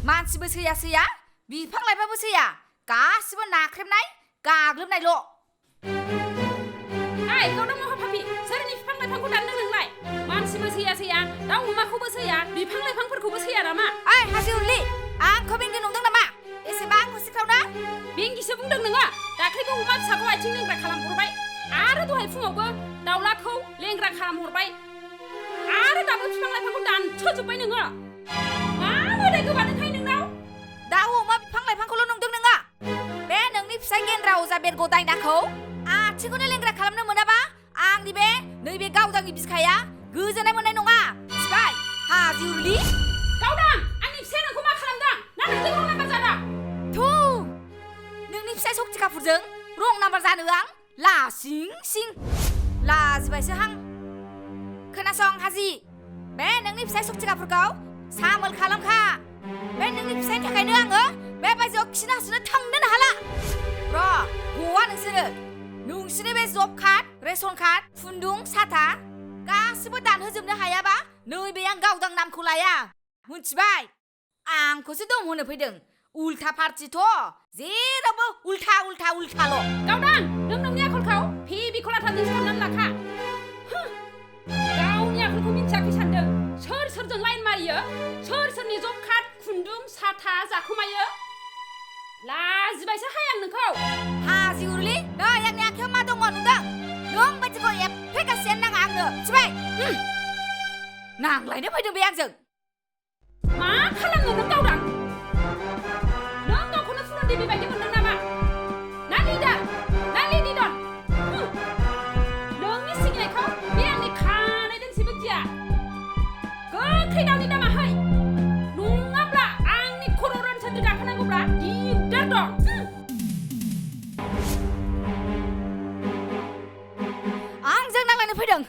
मानसिबो सैया बिफां लाइफांबो सैया गासिबो नाख्रेबनाय गाग्लोबनायल' गावदां महाभाबि सोरनि बिफां लाइफांखौ दाननो नोंलाय मानसिबो सैया दाउ अमाखौबो सैया बिफां लाइफांफोरखौबो सैया नामा हाजि उरलि आंखौ बेंगि नंदों नामा एसेबां हुसिख्रावना बेंगिसो बुंदों नोङो दाख्लैबो अमा फिसाखौ आथिं लेंग्रा खालामहरबाय आरो दहाय फुङावबो दाउलाखौ लेंग्रा खालामहरबाय आरो दाबो बिफां लाइफांखौ दानस'जोब्बाय नोङो मा मोदाय गोबादोंहाय नोंनाव दाउ अमा बिफां लाइफांखौल' नंदों नोङो बे नोंनि फिसाय गेन्द्रा अजा बेरग' दायनाखौ आथिंखौनो लेंग्रा खालामनो मोनाबा आंनि बे नैबे गावदांनि बिखाया गोजोननाय मोननाय नङा मिथिबाय हाजि उरलि गावदां आंनि फिसाया नोंखौ मा खालामदों ना नोंजों रं नाम्बार जादों थु नोंनि फिसाय सक्ति कापुरजों रं नाम्बार जानो आं लासिं सिं लाजिबायसो हां खोनासं हाजि बे नोंनि फिसाय सक्ति कापुरखौ सामोल खालामखा बे नोंनि फिसायनि थाखायनो आङो बे बायजोआव खिनो हासुनो थांनोनो हाला र' गवा नोंसोरनि बे जब कार्ड रेशन कार्ड खुन्दुं साथा गासिबो दानहोजोबनो हायाबा नैबे आं गावदां नामखौ लाया मिथिबाय आंखौसो दम होनो फैदों उल्था पार्टिथ' जेरावबो उल्थाल' गावदां नों नोंनि आखलखौ फेबिखौ लाथाजों साननानै लाखा गावनि आखलखौ मिथियाखै सानदों सोरजों लाइन मारियो सोरनि जब कार्ड खुन्दुं साथा जाखोमायो लाजिबायसो हाय आं नोंखौ हाजि उरलि नै आंनि आखायाव मा दङ नुदों नों बायदिखौ एफे गासियानो नाङा आंनो मिथिबाय नांलायनो फैदों बे आंजों मा खालामनो नों गावदां नों गावखौनो फुलन देबि बायदि मोनदों नामा ना लिडार ना लेडि डन नोंनि सिंनायखौ बे आंनि खानायजोंसेबो गिया गोख्रै दावनि दामा है नङाब्ला आंनि खर' रोनसोनजों गाखोनांगौब्ला दिगदार दं आंजों नांलायनो फैदों